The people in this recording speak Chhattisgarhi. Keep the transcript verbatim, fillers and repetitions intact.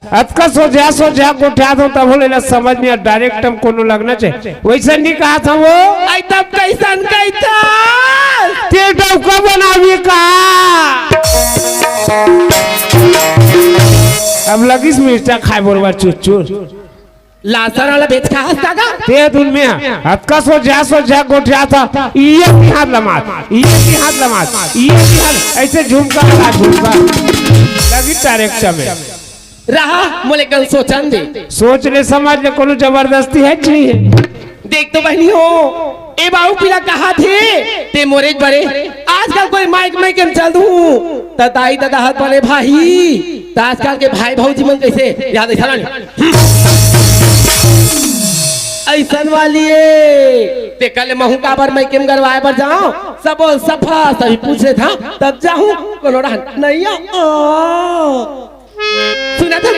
अतका सोझा सोझा गोठियात हूँ, तभो ले ला समझ नहीं, डायरेक्ट म कोनो लगना चाहिए। वैसे नहीं कहा था वो। आई तब कैसन कहता? ते डौका बनावी का? अब लगिस मिर्चा खाए बोलवा चुर चुर। लासर वाला बेच खा हंसता का? ते दुन में अतका सोझा सोझा गोठियात हूँ, ये की हाथ लमात, ये की हाथ लमात, ये की हाथ, ऐसे झुमका लगा झुमका। लगी डायरेक्ट में। रहा, मोले कल सोचन दे। सोच ले, समझ ले, कोनो जबरदस्ती है कि नहीं है? देख तो बहनी हो, ए बाऊ पीला कहा थे, ते मोरे बरे। आजकल कोई माइक माइक में चल दूं, त दाई ददा हाथ वाले भाई, त आजकल के भाई भौजी मन कैसे याद है साला नहीं? ऐसन वाली है, ते कल महू काबर माइक में गरवाए बर जाओ, सब बोल सफा सही पूछे था, तब जाहूं कोनो रहन नहीं आ। सुना था